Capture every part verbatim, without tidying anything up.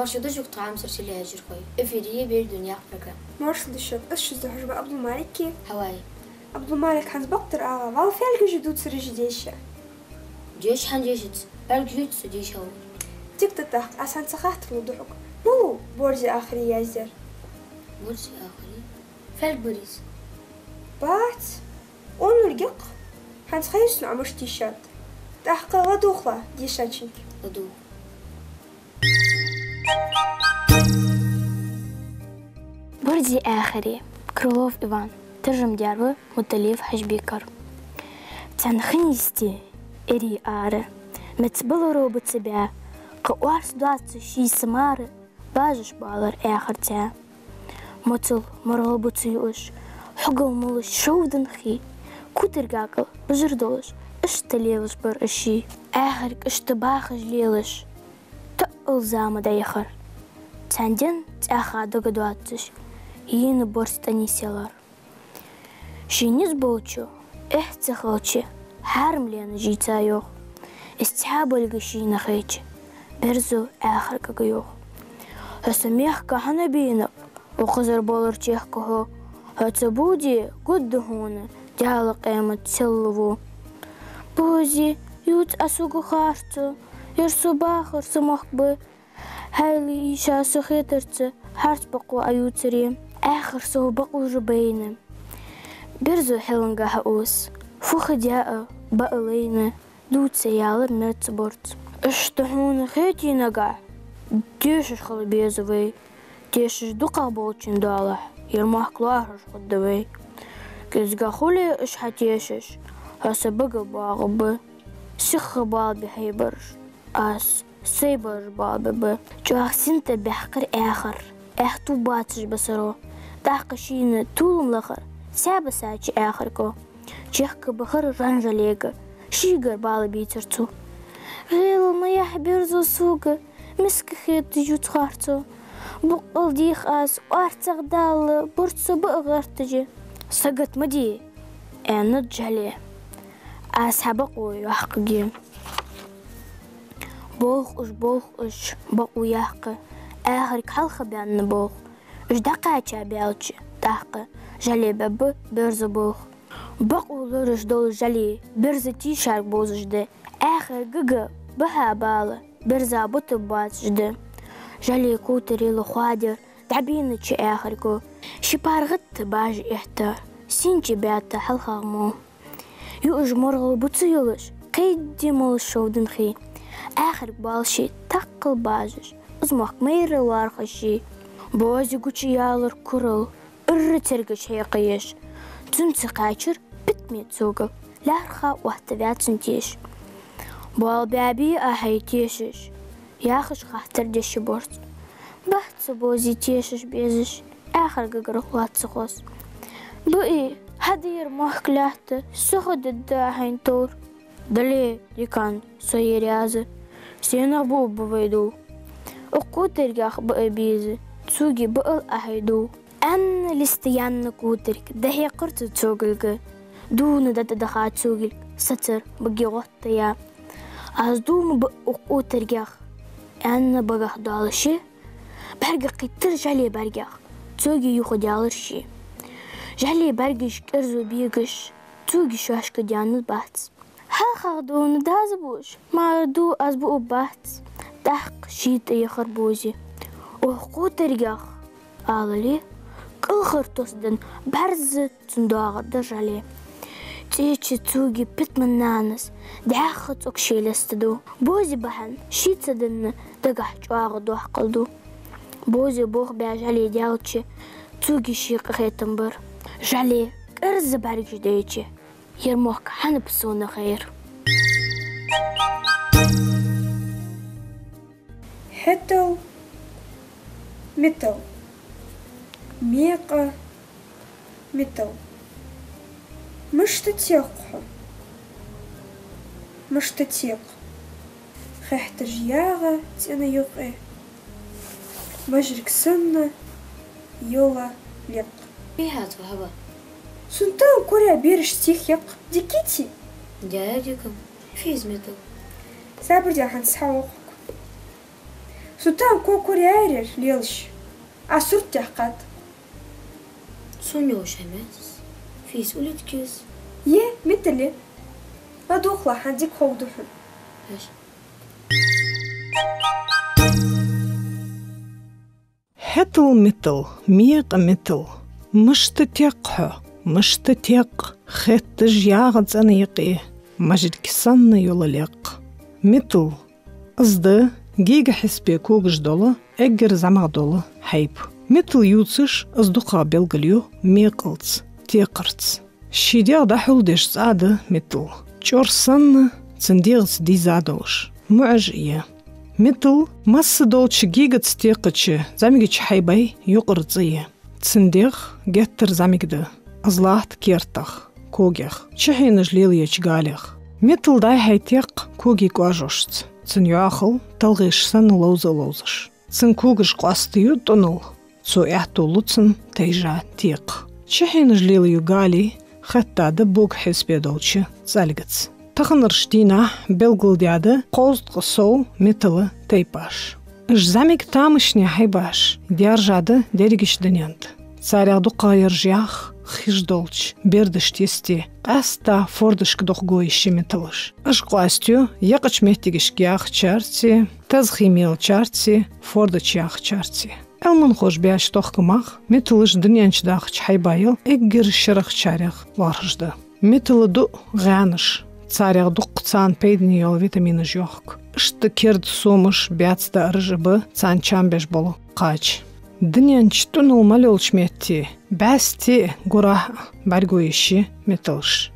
Марша да шуга, тха хьамсара телехьежархой. Эфире «Берригаш да» яха программа. Маршал да шуга, аз шуца хьожаргба Абдулмалик. Хьавай. Абдулмалик, хӀанз бакъдар ала, валлахӀи, фаьлгаш я дувцараш, деша. Деша, хӀана дешац? Фаьлгаш я цу деша вар. Дика да тӀаккха, аз хӀанз цхьа хаттар лургда хьога. Мала ва «Борзи Ахари» яздаьр? «Борзи Ахари»? Фаьлг бар из? Бац. Оннул гекъ. ХӀанз хайр сона, Ӏа мишта дийшад. ТӀаккха ладувгӀалахь дешачунга. ЛадувгӀа. «Борзи Ахари», Крылов Иван, таржам даьр ва Муталиев Хьажбека. Цхьан хин йисте, эри ара, меца баларо ба ца баь, кхы орц доацаш ший са мара, бажаш балар Ахарца. Моцал, маргӀал ба ца юаш, хьогал молаш шовданхий, котаргахьа бажар долаш, иштта лелаш бар уж ший. Ахарга иштта бахаш лелаш, тоъал зама дӀаяхар. Цхьан ден цӀаьхха дагадоацаш, йийна борз тӀа нийсъялар. Ший низ болчо, эхь ца хилча, хьарам лена жийца йоах. Из цхьа болга шийна хайча, Берзо Ахаргага йоах: «Хьо са мехка хӀана бийнаб? Укхазар болар чехка хьо. Хьо ца буде, гургда хьона, Даьла къемат селла во». «Бози, ювц Ӏа сога харцо, ер со бахар са мохк ба. Хьайла ийша со хетарца, харц бокъо Ӏа ювцаре». Ахар сов бакъо жа байна. Берзо хьалангахьа ус, фу хи даь а, баа лайна, дувца ялар мерца борц. «Иштта хьона хете нагахь, тешаш хила беза вай. Тешаш дукхагӀа болчун доалахь, ер мохк лоархӀаш хургда вай. КӀезига хуле уж хьа тешаш, хьо са бага боагӀаргба. Сиха бала бе хьай бараш, аз сай бараш бала бергба». ЧӀоагӀа синтӀа баьхкар Ахар, аьттув боацаш ба саро. ТӀаккха шийна толам лахар сабасача Ахарго. Чехка бахар жан Жалега, шийгара бала бийцар цо. «ГӀелал ма яхь, Берзо, сога, миска хеташ ювц харцо. Боккъал дех аз, орцагӀа Далла, борз со баа гӀерташ». «Сагот ма де, — аьннад Жале, — аз хьа бокъо йоаккхаргья». Болх уж, болх уж, бокъо яккха, Ахарга хьалха баьнна болх. Уж дӀакхаьча баьлча, тӀаккха Жале баьб Берзо болх. Бокъо лораеш дола Жале Берзо тийшарг бовзаш да. Ахаргага баха бала Берза бутаргбоацаш да. Жале котарел хоадер дӀабийнача Ахарго ши паргӀата бажа эхьтар синча баьтта хьалхагӀа мо. Юаш маргӀал ба ца йолаш, кхайдде молаш шовданхий. Ахарга бала ший таккхал бажаш, из мохк майра лоархӀаш ший. Бози гучаялар курал, урра цергаш хьекха еш. Цунца кхаьчар питаме цогал, лаьрххӀа оттаваь цун теш. «Бала баьбий Ӏа хьай тешаш?» — яхаш хаттар деш я борз. «Бац со, Бози, тешаш безаш, Ахаргагара лоаца хоза». «Баи, хьа дера мохк лаьтта, со хададда Ӏа хьайна товр». «Дале, дикан, со ер яза, сенах буаб вай дов? Укх котаргах баа беза, цуги баал Ӏа хьай дов», — аьнна, листа яьнна котарг дӀахьекхар цо цогилга. Дувна дӀатӀадаха цогилг сацар баге гӀоттаяь. «Аз дув ма баа укх котаргах», — аьнна багах доалаш, бӀарга кхийттар Жале бӀаргех, цоги юхадаьлар ше. Жале бӀаргаш кӀерзо бегаш, цоги шоашка даьннад бац. «ХьалхагӀа дувна даза буш, мара дув аз буаб бац», — тӀаккха ший тӀа яхар Бози. «Укх котаргах», — алале, кӀалхара тос даь бӀарза цун доагӀаргда Жале. ЦӀеча цоги питаман нанас дӀаьха цӀогаш лестаду. Бози бахьан ший ца данна дагахь чӀоагӀа доккхал ду. Бозе болх баь Жале даьлча, цоги ший къахетам бар. Жале кӀерза бӀаргаш дайча, ер мохк хьанаб сона хайр. ХӀетал, метал. Мекъа, метал. Мишта тех хьо? Мишта тех? Хехтаж ягӀа цӀена юкъе, мажрик санна йола лекъ. Фу хет хьона, хӀаьта? Сона тахан кура бераш тех яьккха. Дикий? Да, дика. Фу из метал? Сабар де, хӀанз хьавоаккх хьога. Цу тӀа кокор яьрар лелаш. Ӏа сурт тӀехкхад. Цун йолаш хӀама яц. Фийса улитка из. Е, меттала. ЛадувгӀалахь, хӀанз дика ховргда хьона. Эш. ХӀетал меттал, мекъа меттал, мишта текх хьо, мишта текх, хетташ ягӀа цӀена юкъе, мажарг санна йола лекх. Меттал, из да гига хьисапе когаш дола, эггара зӀамагӀа дола хьайба. Меттал ювцаш, из дукхагӀа белгалъю мекъалца, текхарца. Ший дегӀ дӀахьулдеш цӀа да меттал. ЧӀор санна цун дегӀаца дийза долаш, муӀаш я. Меттал масса долча гигаца текхача зӀамигача хьайбай юкъара цӀи я. Цун дегӀ геттара зӀамига да. Из латт кертах, когех, чухьенаш лелаеча галех. Меттал дӀай-хьай текх коги кӀоажошца. Цун йоахал талгӀеш санна ловза а ловзаш. Цун когаш къоастаю тӀунал, цо аьттув лу цунна тайжа текха. Чухьенаш лелаю гали хеттад бога хьисапе долча цӀалгаца. Таханарча дийнахьа белгалдаьд кховзткъа сов меттала тайпаш. Уж зӀамига тамашийна хьайбаш даьржад дерригача дунен тӀа. Царех дукхагӀа яржаях хиш долча бердашта йисте, къаьстта фордашка дохаго йиш я метталаш. Уж къоастаю екъача моттигашка яхачарца, тезхий мелачарца, фордача яхачарца. Ӏилманхоша баьча тохкамах метталаш дунен чу дахача хьайбаел эггара шерагӀчарех лоархӀаш да. Меттала дуӀа гӀаьнаш, царех дуккха царна пайдане йола витаминаш йохк. Иштта керда сомаш, баьца даараш а ба царна чам беш бола кхача. Дунен чу тӀунал мел йолча метте бӀаьсти а, гурахьа а бӀаргаго йиш я метталаш.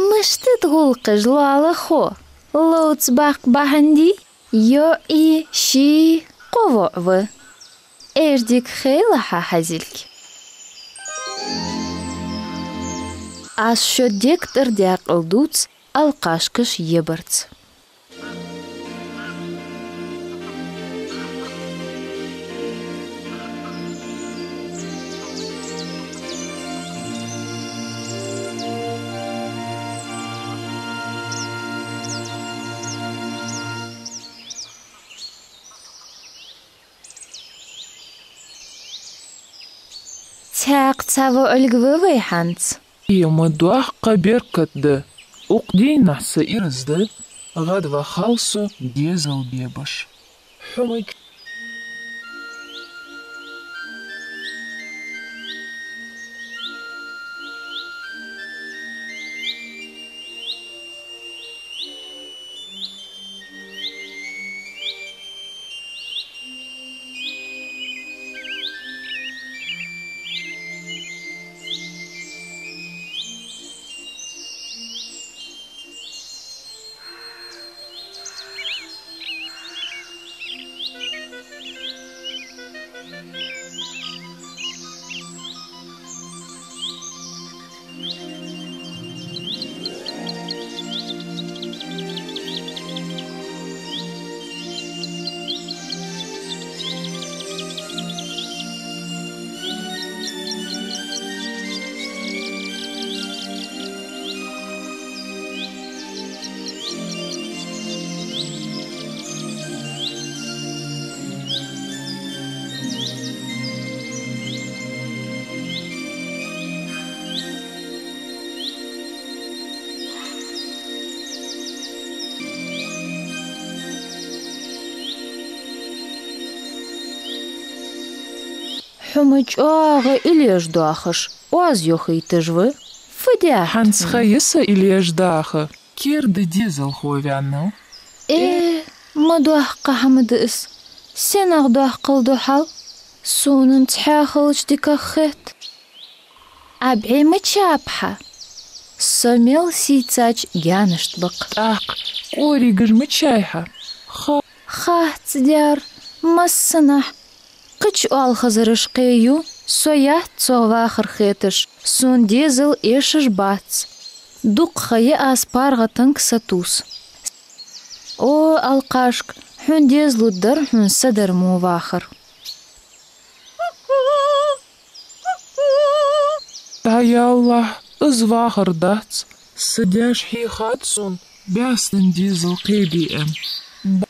Мишта да гӀулакхаш, лоалахо? Ловца баккха бахьан дий? ЙоӀи ший кхо воӀ ва. Эр дика хийла хьа хьазилга. Аз шо дег тӀара даькъала дувц алкхашкаш ебарца. Цхьаькха цхьа воӀилг ва вай хӀанз. Ӏема доккха беркат да, укх дийнахьа са ираз да, гӀадвахал со дезал бебаш. Хьумаг. Хьо ма чӀоагӀа илеш доахаш, оаз йохийташ ва. Фу даьд хьона? ХӀанз ха я са илеш даха. Керда дезал ховш ваьннав. Э, ма доккха хӀама да из. Сенах доккхал ду хьал? Сона цхьаькхалча дикагӀа хет. Ӏа бӀаь ма чапа хьа. Со мел сийцача гаьнашта бакъ. ТӀаккха кӀоригаш ма чай хьа. Ха- Хац дер массанахьа. Кхыча оалхазараш кхею, со яц цох вахар хеташ, сона дезал эшаш бац. Дукха ха я аз паргӀатанга сатувса. О, алкхашка, хьона дезалургдар хьона са дар мо вахар. ДӀаяллахь, из вахар дац, са даьша хьийхад сона баьснан дезал кхебе аьнна.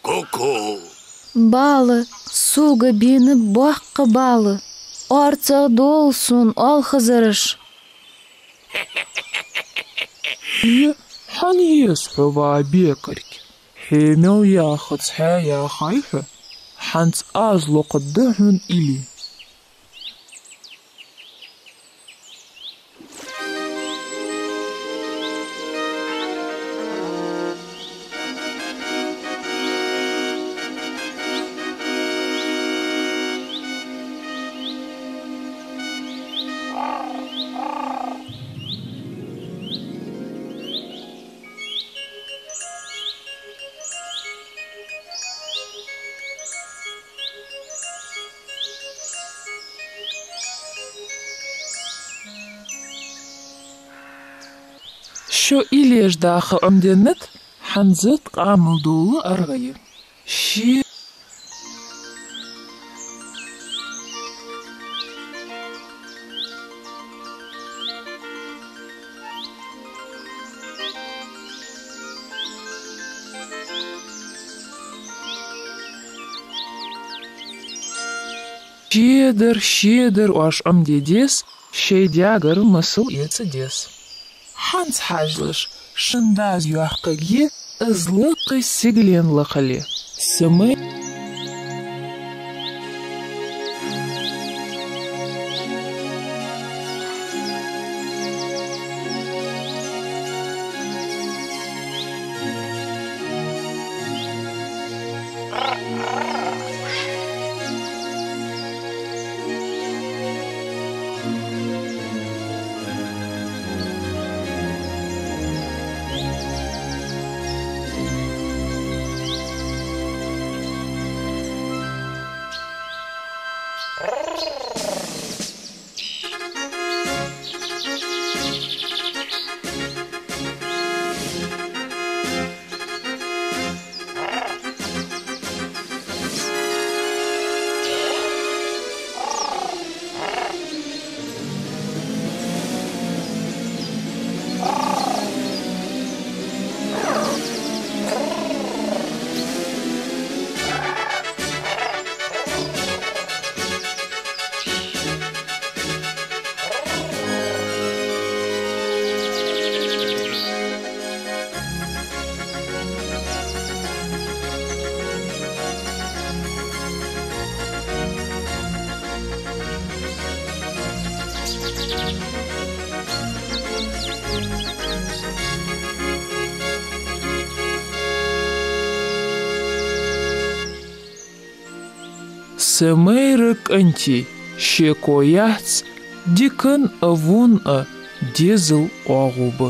Ку-ку! Бала, сога бена боккха бала. ОрцагӀдола сона, оалхазараш. Э, хӀана еза хьо ва бекарг? Хьемел яхац хьа яхай хьо. ХӀанз аз локхаргда хьона илли. Шо илеш даха Ӏомаденнад, хӀанз тӀаккха мел дола аргӀа я. Ши- Шедар, шедар оаш Ӏомаде деза, шоай даьгара масал эца деза. ХӀанз хьажалаш, шун дас йоаккхаргья из лакхе сигален лакхале. Са май- Цамайра кӀантий шеко яц, дикан а вун а дезал оагӀув ба.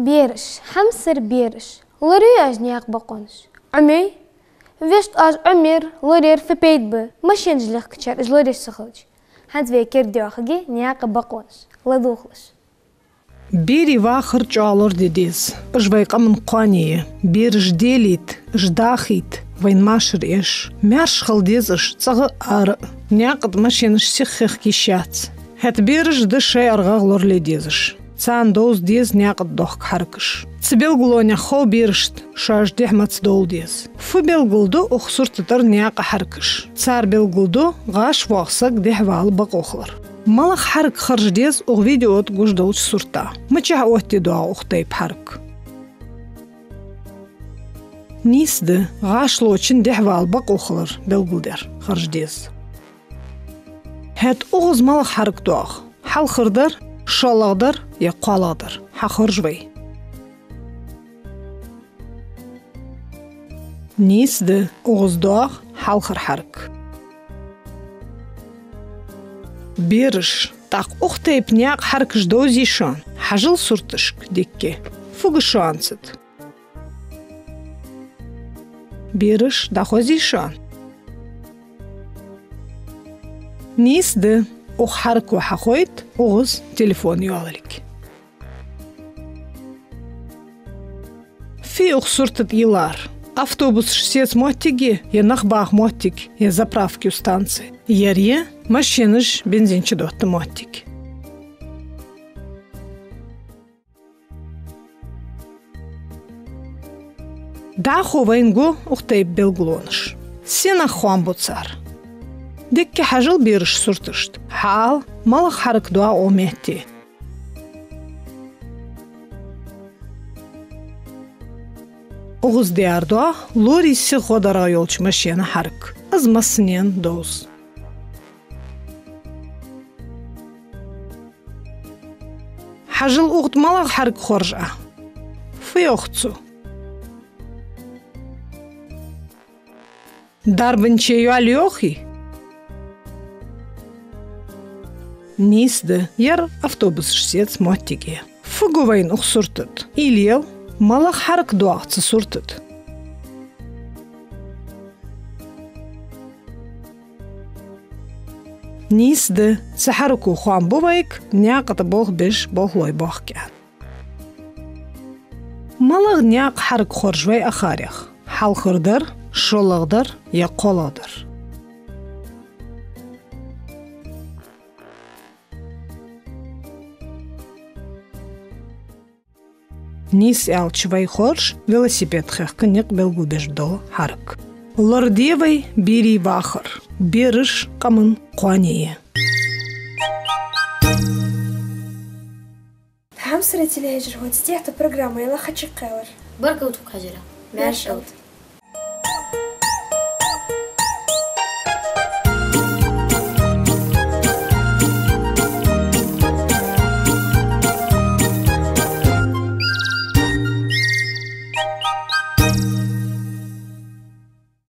Бераш, хьамсара бераш, лорайий оаш наькъа бокъонаш? Ӏомайий? Вешта, оаш Ӏомаяр, лораяр фу пайда ба, машенаш лехкачар уж лораш ца хилча? ХӀанз вай кердайоахаргья наькъа бокъонаш. ЛадувгӀалаш. Берий вахар чӀоагӀа лораде деза. Уж вай къаман кхоане я. Бераш делийта, уж дахийта, вайна машар эш. Маьрша хила деза уж цӀагӀа а, ара а. Наькъа тӀа машенаш сиха хехка йиш яц. ХӀаьта бераш да шоай аргӀагӀа лорале дезаш. Царна довза деза наькъа тӀа дохка хьаракаш. Цу белгалонех хов берашта шоаш дехьа маца довла деза. Фу белгалду укх сурта тӀара наькъа хьаракаш? Цар белгалду гӀаш воагӀа саг дехьавала бокъо хилар. МалагӀа хьарак харжа деза укх видео тӀа гуш долча сурта? Мичахьа оттаде доагӀа укх тайпа хьарак? Нийса да, гӀаш лочун дехьавала бокъо хилар белгалдер харжа деза. ХӀаьта укхаза малагӀа хьарак доагӀа? Хьалхардар, шоллагӀдар е кхоалагӀдар? Хьахорж вай. Нийса да, укхаза доагӀа хьалхара хьарак. Бераш, тӀаккха укх тайпа наькъа хьаракаш довзий шоана? Хьажал сурташка дикка. Фу гу шоана цу тӀа? Бераш, дӀахозий шоана? Нийса да, укх хьараках хьахойт укхаза телефон йоалалга. Фу я укх сурта тӀа йилар? Автобусаш сеца моттиг я, е нах баха моттиг, е заправка ю станци? Ер я машенаш бензин чудотта моттиг. ДӀахо вайна гу укх тайпа белгалонаш. Сенах хоам бу цар? Дикка хьажал бераш сурташта. Хьаала, малагӀа хьарак доагӀа укх метте. Укхаза дер доагӀа лорий сиха гӀо даргӀа йолча машена хьарак. Из массанена довз. Хьажал, укх тӀа малагӀа хьарак хорж Ӏа? Фу йоах цо? Дарбанче йоал йоахий? Нийса да, ер автобусаш сеца моттиг я. Фу гу вайна укх сурта тӀа? Уйла ел, малагӀа хьарак доагӀа цу сурта тӀа? Нийса да, цу хьараках хоам бу вайга наькъа тӀа болх беш болхлой боахк аьнна. МалагӀа наькъа хьарак хорж вай акхарех? Хьалхардар, шоллагӀдар е кхоалагӀдар? Нийса аьлча, вай хорж велосипед хехка никъ белгалбеш дола хьарак. Лораде вай берий вахар. Бераш къаман кхоане я. Хьамсара телехьежархой, цу тӀехьа программа ялла хьачукхаьлар. Баркал тхога, хьажарах. Маьрша Ӏалда.